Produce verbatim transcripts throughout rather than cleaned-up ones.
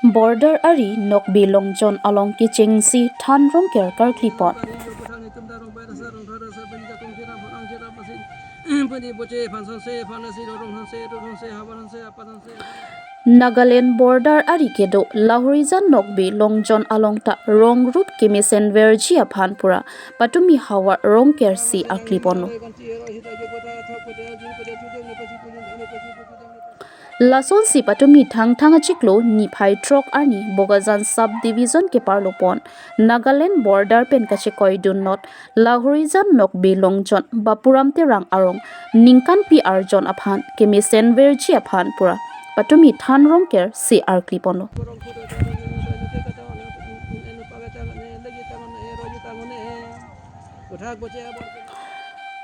Border ari Nokbe Longjon along kechengsi than rongker karklipon. Nagaland border ari kedo Lahorijan Nokbe Longjon along ta rong rup kemesen verji aphan pura patumi havar rongkersi arkliponlo. Lasonsi patumi Thangthang achiklo niphai throk arni Bokajan Sub Division keparlopon Nagaland border pen kachekoi dunnot Lahorijan Nokbe Longjon Bapuram Terang arong ningkanpi arjon aphan kemesen verji aphan pura patumi than rongkersi arkliponlo.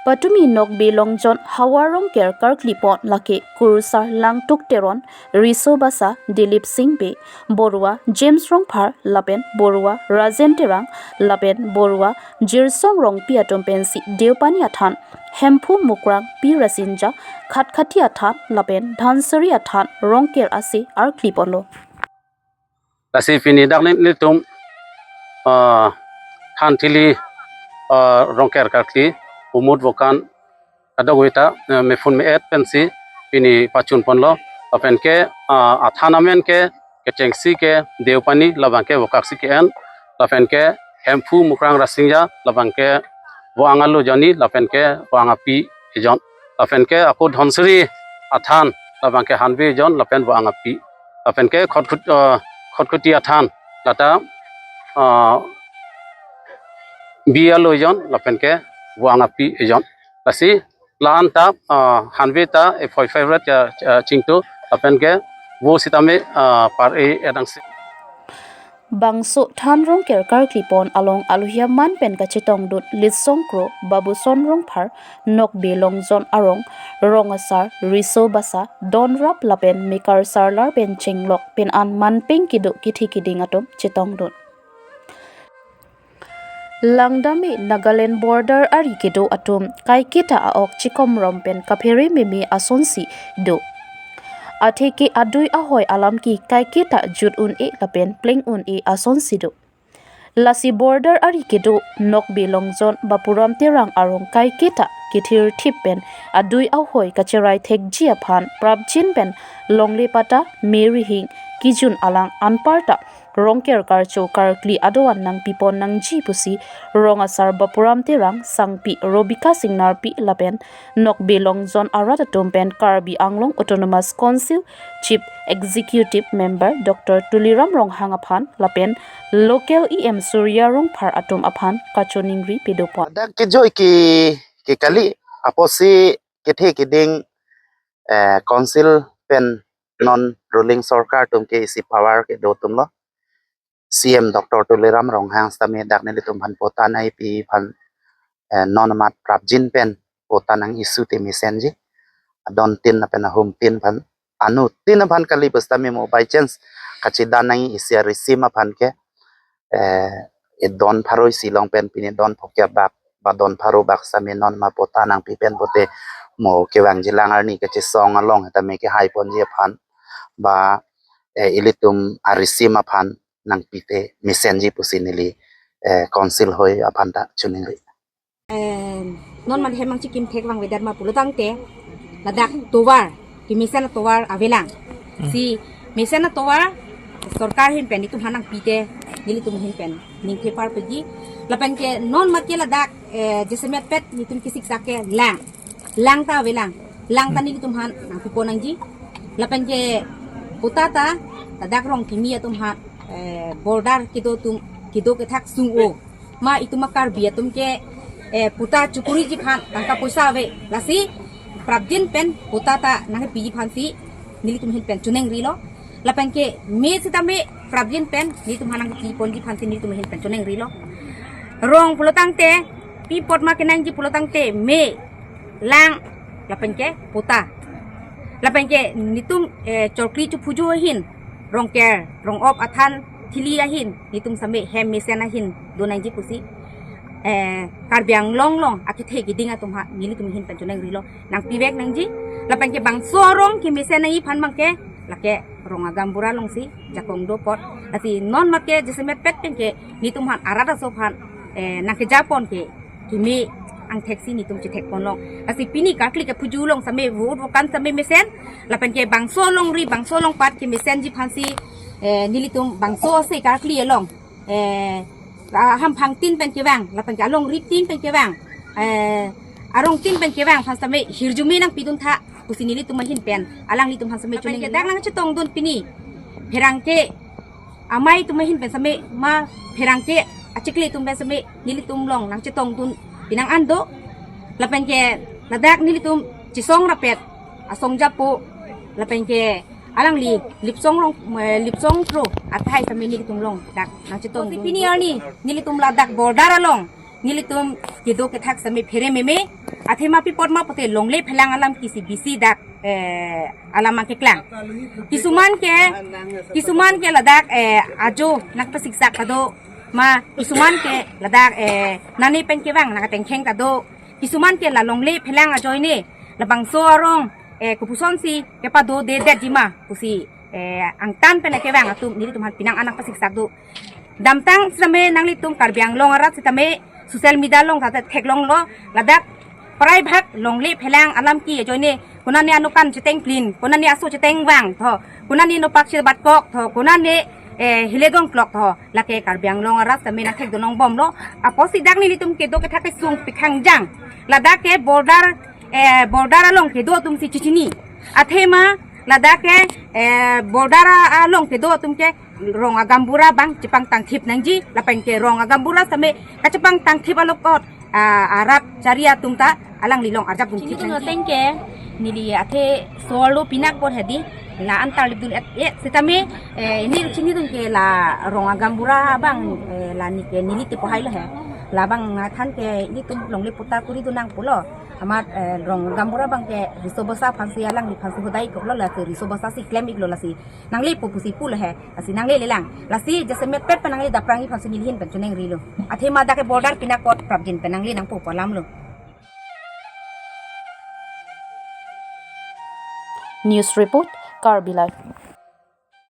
Patumi Nokbe Longjon havar rongker karklipon lake Kurusar Langtuk Teron, Riso Basa, Dilip Singh Bey, Borua James Rongphar lapen Borua Rajen Terang lapen Borua Jirsong Rongpi atum pensi Deopani athan Hemphu Mukrang Pi Rasinja, Khatkhati athan lapen Dhansiri athan rongker ase arkliponlo. Lasi pini dak nelitum, ah, than thili, ah, rongker karkli umut vokan adok vita, eh, mephun me-et pensi pini pachunponlo. Lapen ke, ah, athan amen ke kechengsi ke Deopani labang ke vokaksi ke-en. Lapen ke Hemphu Mukrang Rasinja labang ke vo-ang alo jonni lapen ke vo-ang api ejon. Lapen ke ako Dhansiri athan labang ke hanve ejon lapen vo-ang api. Lapen ke Khotkhut-, eh, Khotkhati athan lata, eh, bi alo ejon lapen ke vo-ang api ejon. Lasi la-an ta, eh, hanve ta, eh, phoi phoi rat ya, eh, chingtu lapen ke vo sitame, eh, par-e edang si. Bangso than rongker karklipon along alohi aman pen kachetongdun Litsong Kro, Babuson Rongphar, Nokbe Longjon arong rong asar, Riso Basa, Donrap lapen Mekar Sarlar pen chenglok pen an manpeng kedo kethe keding atum chetongdun. Langdame Nagaland border ari kedo atum kaiketa a-ok chikomrom pen kaphere meme asonsi do. Atheke adui ahoi alam ke kaiketa jut un-e lapen pleng un-e asonsi do. Lasi border ari kedo Nokbe Longjon Bapuram Terang arong kaiketa kethir thip pen adui ahoi kacherai thekji aphan prapjin pen longle pata merihing kijun alang anparta rongker karcho karkli adoan nangpipon nangji pusi rong asar Bapuram Terang, sangpi Robika Singnarpi lapen Nokbe Longjon arat atum pen Karbi Anglong Autonomous Council Chief Executive Member Doctor Tuliram Ronghang aphan lapen local E M Surya Rongphar atum aphan kachiningri pedopon. Dak kejoi ke, ke kali apotsi kethe keding, eh, council pen non ruling sorkar atum ke isi power kedo atumlo. C M Doctor Tuliram Ronghang sitame dak nelitum aphan pota nangpi aphan, eh, non amat prapjin pen pota nang-issue te mesenji. Adon tin lapen ahum tin aphan, anu tin aphan kali pu sitame mo by chance kachedan nang isi arisim aphan ke, eh, edon pharo isi along pen pini don phokya bak ba don pharo bak sitame non ma pota nangpi pen pote mo kevangji lang arni kachesong along sitame kehaiponji aphan ba, eh, ilitum arisim aphan nangpi te mesenji pusi neli, eh, council hoi aphan ta chiningri. Eh, non man hem angchi kim thek vangvedet ma pulo tangte ladak tovar, kemesen atovar avelang. Hmm. Si mesen atovar sorkar ahin pen nelitum aphan nangpi te nelitum ahin pen ningthepar peji. Lapen ke non mat ke ladak, eh, jasemet pet nelitum kesiksak ke lang. Lang ta avelang. Lang ta nelitum aphan nangpipon nangji. Lapen ke pota ta ladak rong kimi atum aphan, eh, border kedo atum kedo kethak sung-o. Ma itum a-Karbi atum ke, eh, pota chokuriji aphan tangka poisa ave. Lasi prapjin pen pota ta nangpiji aphansi nelitum ahin pen chiningrilo. Lapen ke me sitame prapjin pen nelitum aphan nangpiponji aphansi nelitum ahin pen chiningrilo. Rong pulo tangte, pi apot ma kenangji pulo tangte me, lang, lapen ke pota. Lapen ke nelitum, eh, chorkli chuphuju ahin, rongker rong-op athan thili ahin, nelitum sitame hem mesen ahin do nangji pusi, eh, Karbi Anglong along akethe keding atum aphan nelitum ahin pen chiningrilo, nangpivek nangji. Lapen ke bangso arong kemesen nangji aphan abang ke Lake Rong Agaonbura alongsi jakong do apot. Lasi non mat ke jasemet pet pen ke nelitum aphan arat aso aphan, eh, nangkejapon ke kimi angthek si nelitum chethekpon long. Lasi pini karkli ke phuju along same vote vokan same mesen. Lapen ke bangso alongri bangso alongpat kemesenji aphansi, eh, nelitum bangso ase karkli along, eh, ahamphang tin pen kevang, lapen ke alongri tin pen kevang, eh, arong tin pen kevang aphan same hirjume nangpidun tha pusi nelitum ahin pen alanglitum aphan same chuning. Ladak nangchetongdun pini pherangke amei atum ahin pen same ma pherangke achikli atum pen same nelitum along nangchetongdun pinang an do. Lapen ke ladak nelitum chesong rapet asong japo, lapen ke alangli Lipsong Rong, eh, Lipsong Kro athai same nelitum along dak nangchetong. Pini arni nelitum ladak border along nelitum kedo kethak same phere meme, athema pi apot ma pulote longle phelang alam kisi bisi dak, eh, alam angkeklang. Kisuman ke, kisuman ke ladak, eh, ajo nangpasiksak ta do, ma kisuman ke ladak, eh, nane pen kevang nangkatengkheng ta do. Kisuman ke la longle phelang ajoine labangso arong, eh, kopuson si kepado de detji ma pusi, eh, angtan pen kevang atum nelitum aphan pinang an nangpasiksak do. Damtang sitame nanglitum Karbi Anglong arat sitame social media along ta theklonglo, ladak prai bhag longle phelang alam ke ajoine konane anokan chetengplin, konane aso chetengvang tho, konane nopak chebatkok tho, konane, eh, hiledong klok tho, lake Karbi Anglong arat sitame nangthekdun longbomlo. Apotsi dak nelitum kedo kethak kesung pikhangjang, ladak ke border, eh, border along kedo atumsi chechini. Athema ladak ke, eh, border a-, along kedo atum ke Rong Agaonbura abang chepangtangthip nangji, lapen ke Rong Agaonbura sitame kachepangtangthip along kot, ah, arat chari atum ta alangli along arjap dun thip nangji. Ateng ke neli athe solo pinak bor hedi la antar lipdun et, et sitame, eh, neli chinidun ke la Rong Agaonbura abang, eh, la ni ke neli tipo hai lo he. Labang nangthan ke nelitum longle puta kuri dun nang pulo. Amat, eh, Rong Agaonbura abang ke riso bosa aphansi alangliphansi hodai iklo, lasi riso bosa si klem iklo, lasi nangle po pusi pulo he. Lasi nanglele lang. Lasi jasemet pet pen nangle daprang iphansi neli ahin pen choningri lo. Athema dak ke border pinak apot prapjin pen nangle nangpo pu alam lo. News report, Karbi Live.